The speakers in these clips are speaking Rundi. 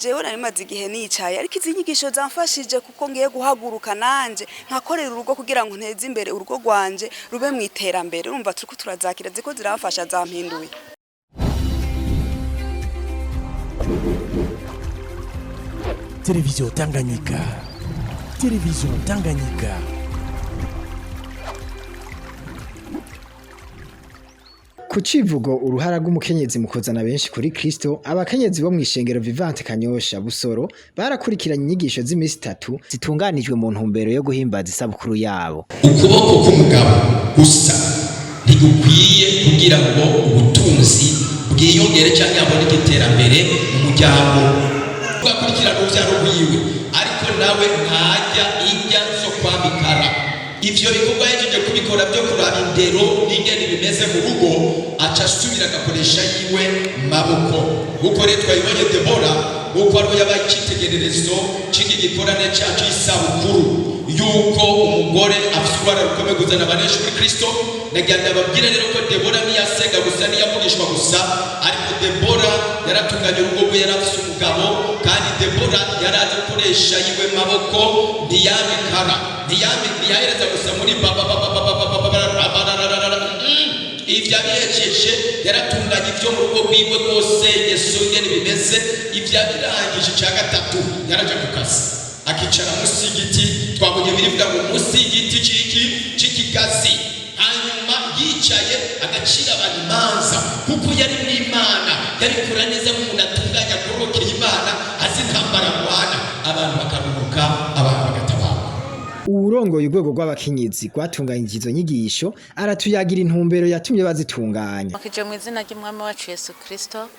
Jewe nari maze igihe nicaye, ariko izi nyigisho zamfashije kuko ngiye guhaguruka nanje nkakorera urugo kugira ngo nteze imbere urugo rwanje rube mu iterambere. Urumva turiko turazakira, ziko ziramfasha, zampinduye. Télévision Tanganyika. Télévision Tanganyika. Ku civugo uruhara rw'umukenyezi mu kuzana benshi kuri Kristo, abakenyezi bo mw'ishengero Vivante Kanyosha Busoro barakurikiranye inyigisho z'imisi itatu zitunganijwe mu ntumbero yo guhimbaza isabukuru yabo. Ukuboko k'umugabo gusa ntigukwiye kugira ngo ubutunzi bwiyongere cyangwa haboneke iterambere mu muryango. Ugakurikirana urubyaro rwiwe, ariko nawe ntajya ijya zo kwamikara. Ivyo bikorwa yahejeje kubikora byo kuraba indero n'ingene bimeze mu rugo, aca asubira agakoresha yiwe maboko. Nk'uko rero twabibonye, Debora nk'uko ariwe yabaye icyitegererezo cy'iki gikorane cyacu y'isabukuru, yuko umugore afite uruhara rukomeye kuzana abantu kuri Kristo. Nagira ndababwire rero ko Debora ntiyasenga gusa, ntiyavugishwa gusa, ariko Debora yaratunganye urugo rwe, yari afise umugabo, kandi Debora yari azi gukoresha yiwe maboko. Ntiyamikara, ntiyahereza gusa muri baba baba baba baba baba. Ibyo abihejeje, yaratunganye ibyo mu rugo rwiwe rwose, Yesu ingene bimeze. Ibyo abirangije, icya gatatu yaraja ku kazi, akicara munsi y'igiti. Twabonye birivuga ngo munsi y'igiti cy'iki cy'ikigazi, hanyuma yicaye agacira abantu imanza, kuko yari mu Imana, yabikora neza nk'umuntu atunganya, agororokeye Imana, azi intambara arwana, abantu bakaruhuka, abantu bagatabarwa. Uwurongoye urwego rw'abakenyezi rwatunganyije izo nyigisho aratuyagira intumbero yatumye bazitunganya. Makije mu izina ry'Umwami wacu Yesu Kristo.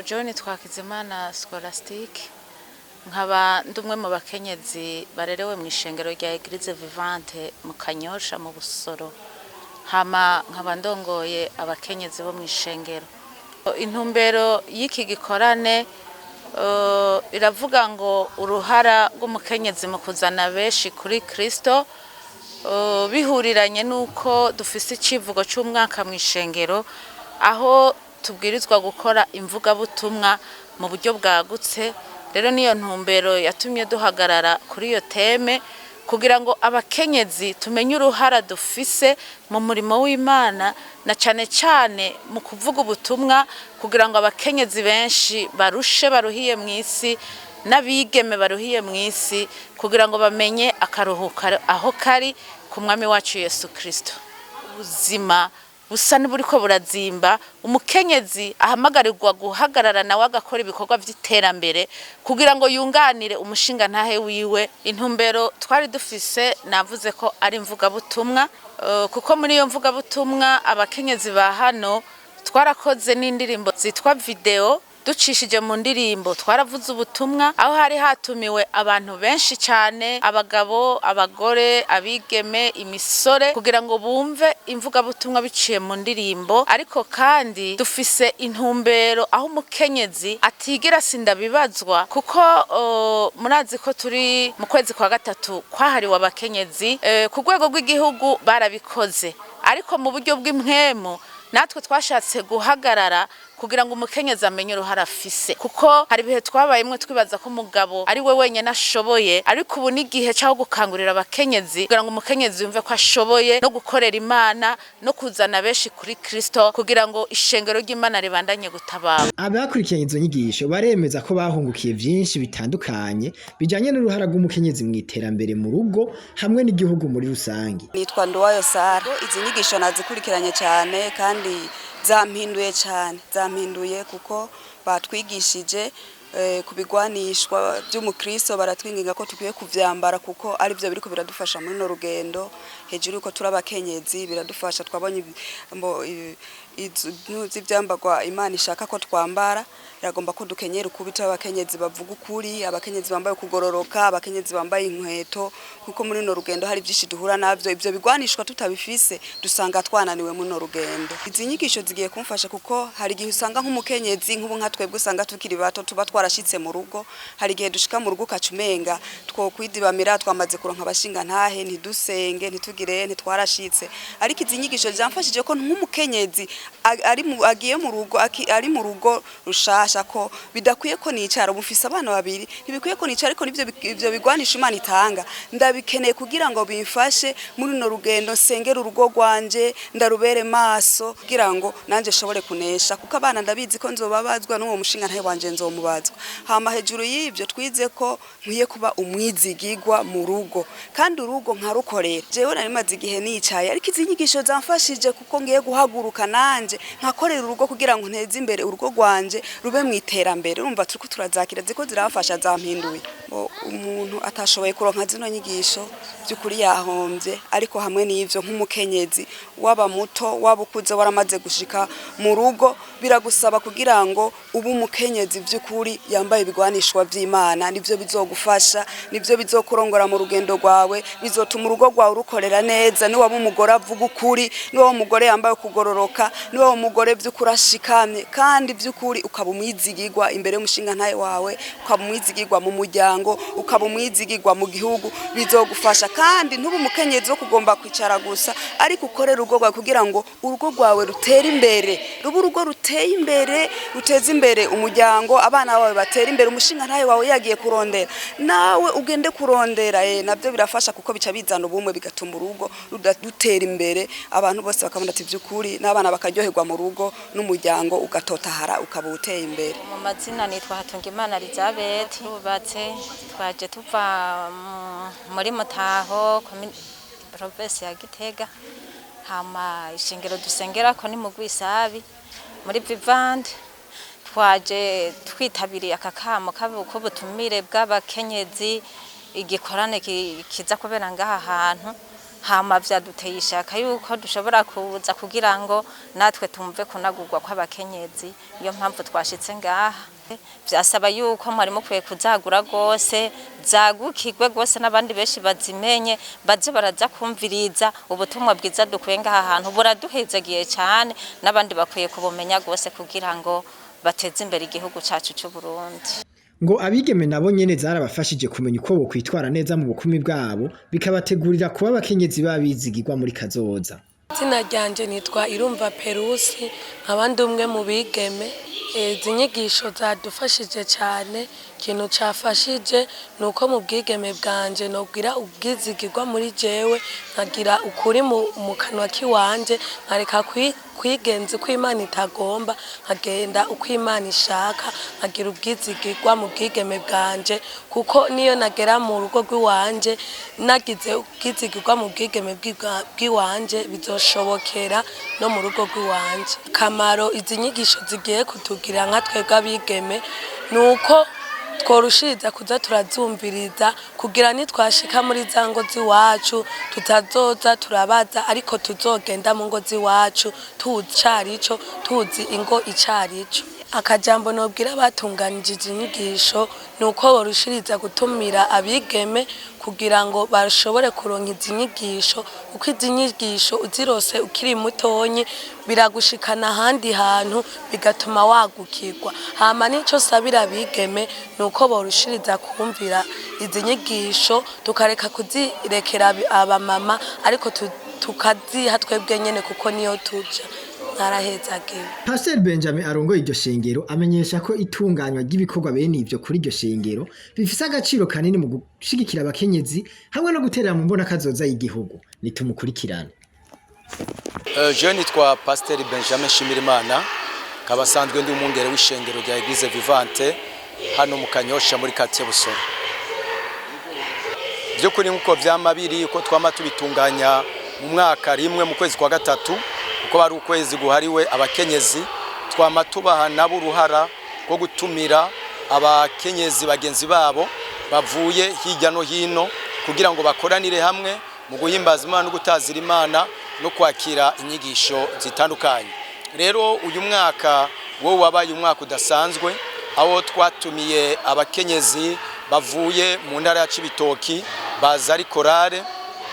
Jewe nitwa Hakizimana Scholastique, nkaba ndi umwe mu bakenyezi barerewe mu ishengero rya Eglise Vivante mu Kanyosha mu Busoro, hama nkaba ndongoye abakenyezi bo mu ishengero. Intumbero y'iki gikorane iravuga ngo uruhara rw'umukenyezi mu kuzana benshi kuri Kristo, bihuriranye n'uko dufise icivugo c'umwaka mu ishengero, aho tubwirizwa gukora imvugabutumwa mu buryo bwagutse. Rero niyo ntumbero yatumye duhagarara kuri iyo thème, kugira ngo abakenyezi tumenye uruhara dufise mu murimo w'Imana, na cane cane mu kuvuga ubutumwa, kugira ngo abakenyezi benshi barushe, baruhiye mw'isi, n'abigeme baruhiye mw'isi, kugira ngo bamenye akaruhuko aho kari ku Mwami wacu Yesu Kristo. Ubuzima busa n'uburiko burazimba, umukenyezi ahamagarirwa guhagarara nawe agakora ibikorwa vy'iterambere kugira ngo yunganire umushinga ntahe wiwe. Intumbero twari dufise, navuze ko ari imvugabutumwa, kuko muri iyo mvugabutumwa abakenyezi ba hano twarakoze n'indirimbo zitwa video. Ducishije mu ndirimbo twaravuze ubutumwa, aho hari hatumiwe abantu benshi cyane, abagabo, abagore, abigeme, imisore, kugira ngo bumve imvugabutumwa biciye mu ndirimbo. Ariko kandi dufise intumbero aho umukenyezi atigira sindabibazwa, kuko murazi ko turi mu kwezi kwa gatatu kwahariwe abakenyezi. Ku rwego rw'igihugu barabikoze, ariko mu buryo bw'impwemu natwe twashatse guhagarara kugira ngo umukenyezi amenye uruhara afise, kuko hari ibihe twabayemwo twibaza ko umugabo ari we wenyine ashoboye, ariko ubu n'igihe cyo gukangurira abakenyezi kugira ngo umukenyezi yumve ko ashoboye no gukorera Imana no kuzana benshi kuri Kristo, kugira ngo ishengero ry'Imana ribandanye gutabara. Abakurikiranye izo nyigisho baremeza ko bahungukiye vyinshi bitandukanye bijanye n'uruhara rw'umukenyezi mu iterambere mu rugo hamwe n'igihugu muri rusange. Nitwa Nduwayo Sara. Izi nyigisho nazikurikiranye cyane kandi zampinduye cyane, zampinduye kuko batwigishije ku bigwanishwa by'umukristo, baratwinginga ko tukwiye kuvyambara kuko ari byo biriko biradufasha muri no rugendo. Hejuru yuko turi abakenyezi, biradufasha. Twabonye ivyambarwa Imana ishaka ko twambara. Iragomba ko dukenyera ukubi, turi abakenyezi bavuga ukuri, abakenyezi bambaye kugororoka, abakenyezi bambaye inkweto, kuko muri no rugendo hari byinshi duhura navyo. Ivyo bigwanishwa tutabifise, dusanga twananiwe muri no rugendo. Izi nyigisho zigiye kumfasha kuko hari igihe usanga nk'umukenyezi, nk'ubu nka twebwe usanga tukiri bato, tuba twarashitse mu rugo. Hari igihe dushika mu rugo ukaca umenga twokwidibamira, twamaze kuronka abashinga ntahe, ntidusenge, ntitugire, ntitwarashitse. Ariko izi nyigisho zamfashije ko nk'umukenyezi ari agiye mu rugo, ari mu rugo rushasha. Biramfasha ko bidakwiye ko nicara. Ubu mfise abana babiri, ntibikwiye ko nicara, ariko nivyo ivyo bigwanisha Imana itanga ndabikeneye kugira ngo bimfashe muri runo rugendo, nsengere urugo rwanje, ndarubere maso kugira ngo nanje nshobore kunesha, kuko abana ndabizi ko nzobabazwa n'uwo mushinga ntahe wanje nzomubazwa. Hama hejuru y'ivyo, twize ko nkwiye kuba umwizigigwa mu rugo kandi urugo nkarukorera. Jewe nari maze igihe nicaye, ariko izi nyigisho zamfashije kuko ngiye guhaguruka nanje nkakorera urugo kugira ngo nteze imbere urugo rwanje, rube mu iterambere. Urumva turiko turazakira, ziko zirafasha, zampinduye. Bo, umuntu atashoboye kuronka zino nyigisho by'ukuri yahombye. Ariko hamwe n'ivyo, nk'umukenyezi, waba muto, waba ukuze, waramaze gushika mu rugo, biragusaba kugira ngo ube umukenyezi by'ukuri yambaye ibigwanishwa vy'Imana. Nivyo bizogufasha, nivyo bizokurongora mu rugendo rwawe, bizotuma urugo rwawe urukorera neza. Niwaba umugore avuga ukuri, niwaba umugore yambaye kugororoka, niwaba umugore by'ukuri ashikamye, kandi by'ukuri ukaba umwizigirwa imbere y'umushinga ntahe wawe, ukaba umwizigirwa mu muryango, ukaba umwizigirwa mu gihugu, bizogufasha. Kandi ntube umukenyezi wo kugomba kwicara gusa, ariko ukorere urugo rwawe kugira ngo urugo rwawe rutere imbere, rube urugo ruteye imbere, ruteze imbere umuryango, abana bawe batere imbere. Umushinga ntahe wawe yagiye kurondera, nawe ugende kurondera. Nabyo birafasha kuko bica bizana ubumwe, bigatuma urugo rutera imbere, abantu bose bakabona ati by'ukuri, n'abana bakaryoherwa mu rugo, n'umuryango ugatotahara, ukaba uteye imbere. Mu mazina nitwa Hatungimana Elizabeth, tubatse twaje tuva muri Mutaho, province ya Gitega. Hama ishengero dusengerako ni mu Rwisabi muri Vivante. Twaje twitabiriye aka kamo k'ubutumire bw'abakenyezi, igikorane kiza kubera ngaha hantu. Hama vyaduteye ishaka yuko dushobora kuza kugira ngo natwe tumve kunagurwa kw'abakenyezi. Niyo mpamvu twashitse ngaha. Vyasaba yuko mwari mukwiye kuzagura rwose, zagukirwe rwose, n'abandi benshi bazimenye, baze baraza kumviriza ubutumwa bwiza dukuye ngaha hantu. Buraduhezagiye cyane, n'abandi bakwiye kubumenya rwose kugira ngo bateze imbere igihugu cacu c'u Burundi. Ngo abigeme nabo nyene zarabafashije kumenya uko bokwitwara neza mu bukumi bwabo, bikabategurira kuba abakenyezi b'abizigirwa muri kazoza. Izina ryanje nitwa Irumva Perusi, nkaba ndi umwe mu bigeme. Izi nyigisho zadufashije cyane. Ikintu cafashije ni uko mu bwigeme bwanje nobwira ubwizigirwa muri jewe, nkagira ukuri mu kanwa kiwanje, nkareka kwigenza uko Imana itagomba, nkagenda uko Imana ishaka, nkagira ubwizigirwa mu bwigeme bwanje, kuko niyo nagera mu rugo rw'iwanje nagize ubwizigirwa mu bwigeme bw'iwanje, bizoshobokera no mu rugo rw'iwanje. Akamaro izi nyigisho zigiye kutugira nka twebwe abigeme ni uko tworushiriza kuza turazumviriza, kugira nitwashika muri za ngo z'iwacu tutazoza turabaza, ariko tuzogenda mu ngo z'iwacu tuzi icarico, tuzi ingo icarico. Akajambo nobwira abatunganije izi nyigisho ni uko borushiriza gutumira abigeme kugira ngo bashobore kuronka izi nyigisho, kuko izi nyigisho uzirose ukiri mutonyi biragushikana ahandi hantu, bigatuma wagukirwa. Hama nico sabira abigeme ni uko borushiriza kumvira izi nyigisho, tukareka kuzirekera abamama, ariko tukaziha twebwe nyene, kuko niyo tuja narahezagiwe. Pasteur Benjamin arongoye iryo shengero amenyesha ko itunganywa ry'ibikorwa bene ivyo kuri iryo shengero bifise agaciro kanini mu gushigikira abakenyezi hamwe no guterera mu mbonakazoza y'igihugu. Nitumukurikirane. Je nitwa Pasteur Benjamin Shimirimana, nkaba asanzwe ndi umwungere w'ishengero rya Eglise Vivante hano mu Kanyosha, muri quartier Busoro. By'ukuri, nk'uko vyama biri, uko twama tubitunganya mu mwaka rimwe mu kwezi kwa gatatu, kuko bari ukwezi guhariwe abakenyezi, twama tubaha nabo uruhara rwo gutumira abakenyezi bagenzi babo bavuye hirya no hino, kugira ngo bakoranire hamwe mu guhimbaza Imana no gutazira Imana no kwakira inyigisho zitandukanye. Rero uyu mwaka wo wabaye umwaka udasanzwe, aho twatumiye abakenyezi bavuye mu ntara ya Cibitoki, baza ari korale.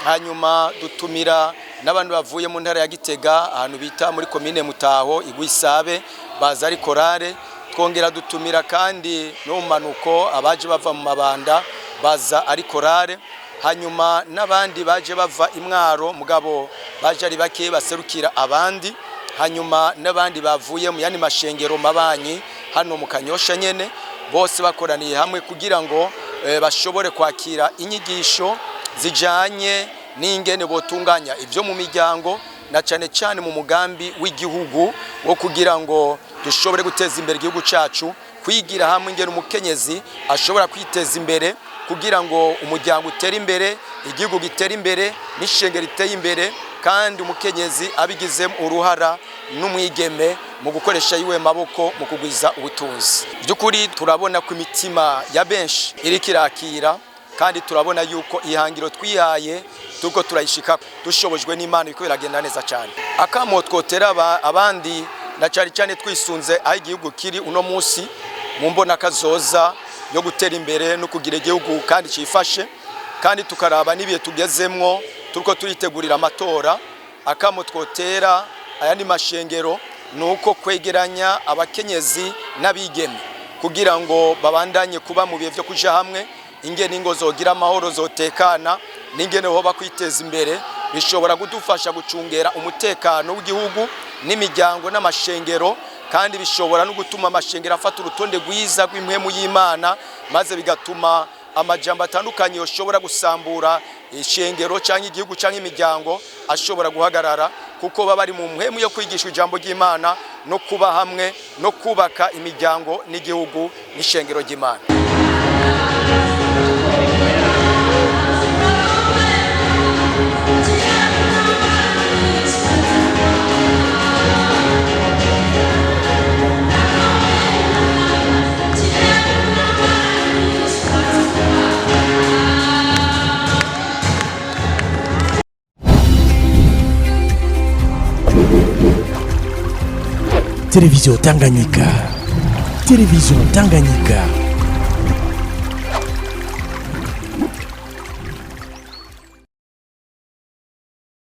Hanyuma dutumira n'abantu bavuye mu ntara ya Gitega, ahantu bita muri komine Mutaho, Igwisabe, baza ari korale. Twongera dutumira kandi no mu manuko abaje bava mu Mabanda, baza ari korale. Hanyuma n'abandi baje bava Imwaro, mugabo baje ari bake, baserukira abandi. Hanyuma n'abandi bavuye mu yandi mashengero mabanyi. Hano mu Kanyosha nyene bose bakoraniye hamwe kugira ngo bashobore kwakira inyigisho zijanye n'ingene botunganya ibyo mu miryango, na cyane cyane mu mugambi w'igihugu wo kugira ngo dushobore guteza imbere igihugu cyacu, kwigira hamwe ingene umukenyezi ashobora kwiteza imbere kugira ngo umuryango utere imbere, igihugu gitere imbere, n'ishengero riteye imbere, kandi umukenyezi abigizemo uruhara n'umwigeme mu gukoresha yiwe maboko mu kugwiza ubutunzi. By'ukuri turabona ko imitima ya benshi iriko irakira, kandi turabona yuko ihangiro twihaye turiko turayishika dushobojwe n'Imana, biriko biragenda neza cyane. Akamo twotera abandi, na cyane cyane twisunze aho igihugu kiri uno munsi mu mbona kazoza yo gutera imbere no kugira igihugu kandi cifashe, kandi tukaraba n'ibihe tugezemwo turiko turitegurira amatora, akamo twotera ayandi mashengero ni uko kwegeranya abakenyezi n'abigeme kugira ngo babandanye kuba mu bihe byo kuja hamwe, ingene ingo zogira amahoro, zotekana, n'ingene hoba kwiteza imbere, bishobora kudufasha gucungera umutekano w'igihugu n'imiryango n'amashengero, kandi bishobora no gutuma amashengero afata urutonde rwiza rw'impwemu y'Imana, maze bigatuma amajambo atandukanye yoshobora gusambura ishengero cyangwa igihugu cyangwa imiryango ashobora guhagarara, kuko baba bari mu mpwemu yo kwigishwa ijambo ry'Imana no kuba hamwe no kubaka imiryango n'igihugu n'ishengero ry'Imana. Télévision Tanganyika. Télévision Tanganyika.